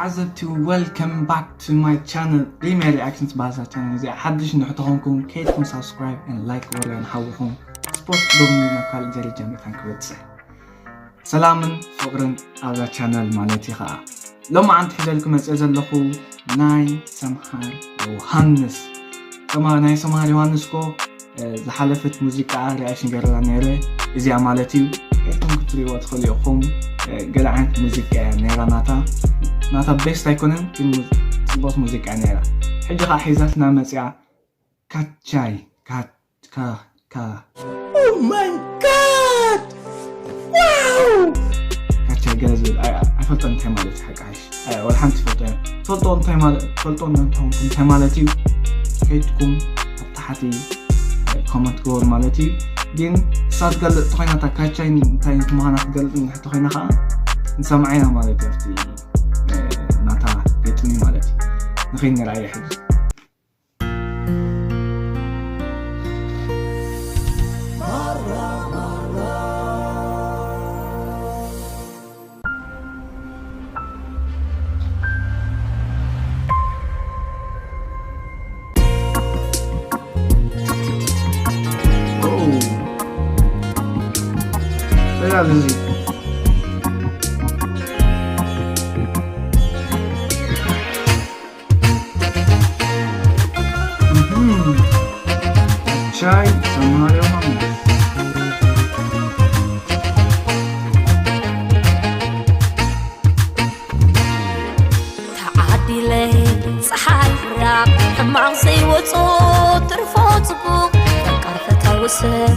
ዓዘብቲ፣ welcome back to my channel፣ ሪሜ ሪኣክሽንስ። ባዛ ቻነል እዚኣ ሓድሽ እንድሕር ተኾንኩም ከይድኩም ሳብስክራይብ and ላይክ ወርያ ንሓውኹም ስፖርት ዶሚ ናብ ካልእ ደረጃ መታን ክበጽሕ። ሰላምን ፍቕርን ኣብዛ ቻነል ማለት እዩ። ኸዓ ሎማዓንቲ ሒዘልኩም መፅእ ዘለኹ ናይ ሰምሃር ዮሃንስ ሰማ- ናይ ሰምሃር ዮሃንስ ኮ ዝሓለፈት ሙዚቃ ሪኣክሽን ገረላ ነይረ። እዚኣ ማለት እዩ። ኤቶም ክትሪእዋ ትኽእሉ ኢኹም። ገለ ዓይነት ሙዚቃ እያ ነይራ ናታ። ናታ ቤስት ኣይኮነን፣ ግን ጽቡቕ ሙዚቃ እያ ነይራ። ሕጂ ኸዓ ሒዛትና መጽያ። ካቻይ፣ ካ- ካ- ካ- Oh my God! Wow! ካቻይ ገለ ዝብል ኣይ- ኣይፈልጦን እንታይ ማለት እዩ። ሓቂ ሓይሽ ኣይ- ወላ ሓንቲ ትፈልጦ እያ። ትፈልጦ እንታይ ማለት ትፈልጦ እንተኾንኩም እንታይ ማለት እዩ? ከይድኩም ኣብ ታሕቲ ኮመንት ግበሩ ማለት እዩ። ግን እሳ ትገልጽ ተኾይና እታ ካቻይ እንታይ ምዃና ክትገልጽ እንድሕር ተኾይና ከዓ ንሰምዓ ኢና ማለት እዩ። ኣብቲ ናታ ግጥሚ ማለት እዩ። ንኸይድ ንርኣየ ሕጂ። ቻይ ሰማሪ ዮሃንስ። ተዓዲለ ጸሓይ ብራቕ ሕማቕ ዘይወጾ ትርፎ ጽቡቕ ፈቃር ፈታዊ ሰብ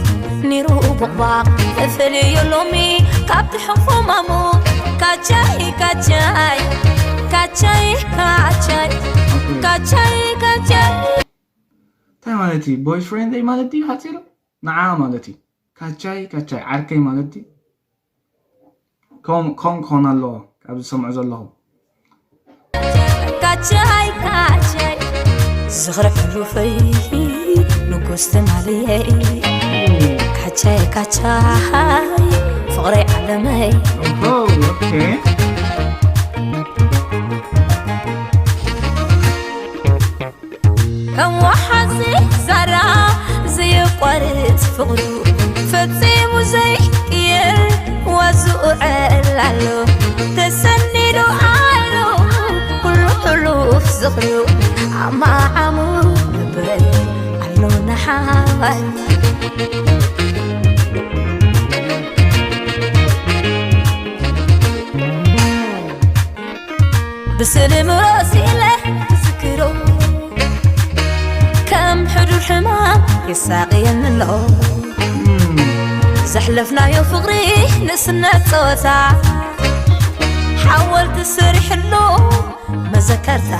ኒሩ ቦቕባቕ ተፈልዮ ሎሚ ካብቲ ሕፉ ማሙ ካቻይ ካቻይ ካቻይ ካቻይ ካቻይ ካቻይ እንታይ ማለት እዩ? ቦይፍሬንደይ ማለት ድዩ ሓፂሩ? ንዓ ማለት እዩ። ካቻይ ካቻይ ዓርከይ ማለት ድዩ? ከም ከም ክኾን ኣለዎ ካብ ዝሰምዑ ዘለኹም። ካቻይ ካቻይ ዝኽሪ ሕሉፈይ ንጉስ ትማልየይ ካቻይ ካቻይ ፍቕረይ ዓለመይ ኦሆ፣ ኦኬ። ከም ወሓዚ ዛራ ዘየቋርጽ ፍቕሩ ፈጺሙ ዘይቅየር ዋዝኡ ዕላሉ ተሰኒዱ ኣሎ ኩሉ ሕሉፍ ዝኽሩ ኣማዓሙ ንብረት ኣሎ ንሓዋይ ብስእሊ ምሮስ ኢለ ዝክሮ ከም ሕዱር ሕማም የሳቕየኒ ኣሎ ዘሕለፍናዮ ፍቕሪ ንእስነት ጸወታ ሓወልቲ ስሪሕሉ መዘከርታ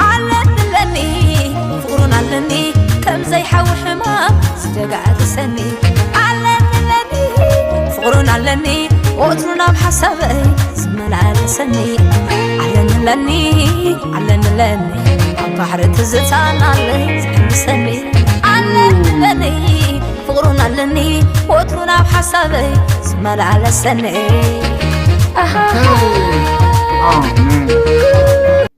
ኣለኒ ኣለኒ ፍቕሩን ኣለኒ ከም ዘይሓዊ ሕማም ዝደጋግሰኒ ኣለኒ ኣለኒ ፍቕሩን ኣለኒ ወትሩ ናብ ሓሳበይ ዝመላለሰኒ ኣለኒ ኣለኒ ኣለኒ ኣለኒ ኣብ ባሕሪ ትዝታን ኣለይ ዝሕምሰኒ ኣለኒ ኣለኒ ፍቕሩን ኣለኒ ወትሩ ናብ ሓሳበይ ዝመላለሰኒ ኣሃ።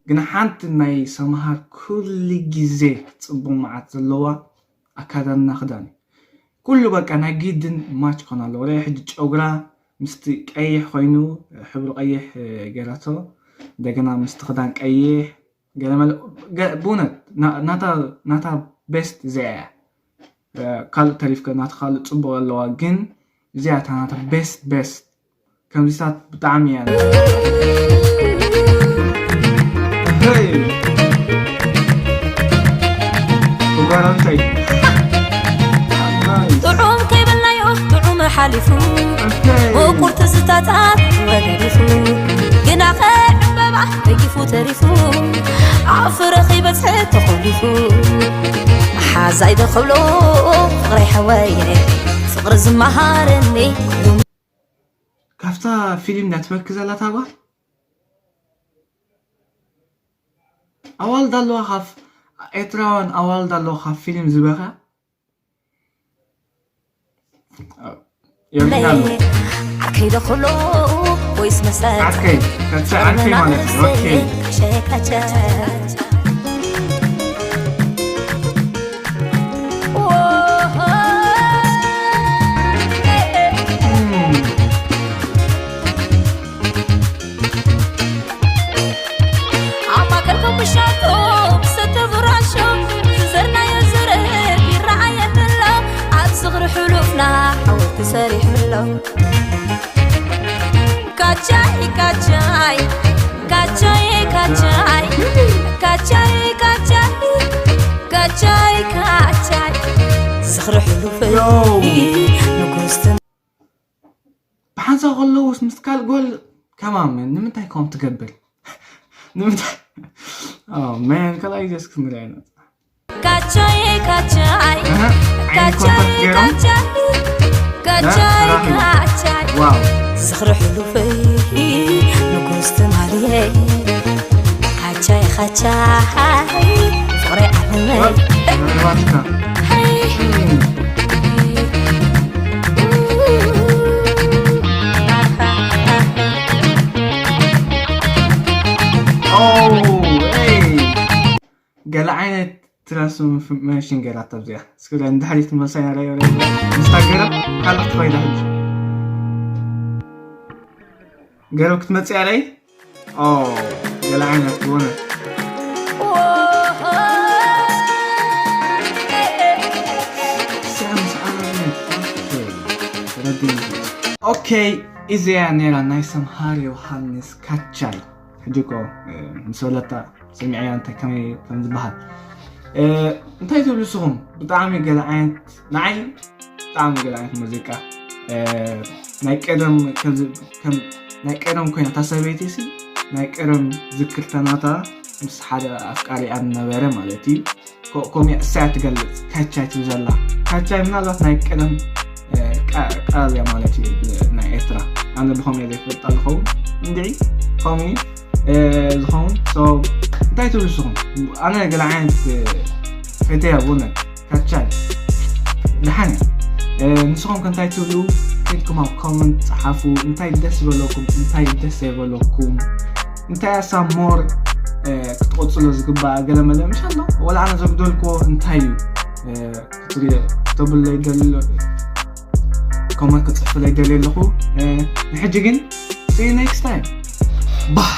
ግን ሓንቲ ናይ ሰምሃር ኩሉ ግዜ ጽቡቕ መዓት ዘለዋ ኣካዳድና ክዳን እዩ። ኩሉ በቃ ናይ ግድን ማች ክኾን ኣለዎ። ርእ ሕጂ ጨጉራ ምስቲ ቀይሕ ኮይኑ ሕብሪ ቀይሕ ገይራቶ እንደገና ምስቲ ክዳን ቀይሕ ገለመለ ብእውነት ናታ ቤስት እዚኣ እያ። ካልእ ተሪፍከ ናታ ካልእ ፅቡቕ ኣለዋ ግን እዚኣ እታ ናታ ቤስት ቤስት ከምዚታት ብጣዕሚ እያ ጓራንተይ ጥዑም ከይበልናዮ ጥዑም ሓሊፉ ምቁር ትዝታታት ወገዲፉ ግናኸ ዕምበባ ገጊፉ ተሪፉ ኣብ ፍረ ከይበፅሐ ተኾሊፉ መሓዛይ ዶ ክብሎ ፍቕረይ ሓወየ ፍቕሪ ዝመሃረኒ ካብታ ፊልም እንዳትበኪ ዘላ እታ ጓል ኣዋልድ ኣለዋ ካብ ኤርትራውያን ኣዋልድ ኣለዋ ካብ ፊልም ዝበኽያ ዓርከይ ዶ ክብሎ ወይስ መሰል ዓርከይ ከቻ ዓርከይ ማለት እዩ። ኦኬ ሸካቸ ኣማከርኩም ምሻኩም ስትብራሾ ዝዘርናዮ ዝርብ ይረኣየንሎ ኣብ ዝኽሪ ሕሉፍና ሓወልቲ ሰሪሑሎ ካቻይ ካቻይ ካቻይ ካቻይ ካቻይ ካቻይ ካቻይ ካቻይ ዝኽሪ ሕሉፍ ዮ ንጉስቲ ብሓንሳብ ከለውስ ምስ ካል ጓል ከማን መን ንምንታይ ከም ትገብር ንምንታይ መን ከላይ ጀስክ ንሪኣ ኢና ካቻይ ካቻይ እህ፣ ዓይኒ ካቻይ ኮንታክት ገይሮም ካቻይ ካቻይ ተራኺቡ። ካቻይ ዋው ዝኽሪ ሕሉፈይ ንጉስ ትማልየ ካቻይ ካቻይ ፍቕሪ ዓለመይ ዋው፣ ተራኺባትካ። ኦ፣ ኤይ። ገለ ዓይነት ትራንስፎርሜሽን ገይራታ ኣብዚኣ እስኪ ንድሕሪት መሳይ ረ ምስታ ገረብ ካልእ ትኸይዳ ሕጂ ገረብ ክትመፅእ ኣለይ ኦ ገለ ዓይነት ብእውነት ኦኬ እዚኣ ነራ ናይ ሰምሃር ዮሃንስ ካቻይ ሕጂ እኮ ምስ በለታ ሰሚዐያ እንታይ ከመይ ከም ዝበሃል እንታይ ትብሉ ንስኹም ብጣዕሚ ገለ ዓይነት ንዓይ ብጣዕሚ ገለ ዓይነት ሙዚቃ ናይ ቀደም ናይ ቀደም ኮይና እታ ሰበይቲ ሲ ናይ ቀደም ዝክርተናታ ምስ ሓደ ኣፍቃሪኣ ነበረ ማለት እዩ ከምኡ እሳያ ትገልፅ ካቻይ ትብል ዘላ ካቻይ ምናልባት ናይ ቀደም ቃል እያ ማለት እዩ ናይ ኤርትራ ኣነ ብኸምኡ ዘይፈልጣ ዝኸውን እንድዒ ከምኡ ዝኸውን እንታይ ትብሉ ንስኹም ኣነ ገለ ዓይነት ፈተያ ብእውነት ካቻይ ደሓን እያ ንስኹም ከ እንታይ ትብሉ ከድኩም ኣብ ኮመንት ፀሓፉ እንታይ ደስ ዝበለኩም እንታይ ደስ ዘይበለኩም እንታይ ኣሳ ሞር ክትቆፅሎ ዝግባእ ገለ መለ ምሽ ኣሎ ወላ ኣነ ዘጉደልክዎ እንታይ እዩ ክትብል ለይደሎ ኮመንት ክፅሕፍለይ ደልየ ኣለኹ ንሕጂ ግን see you next time ባህ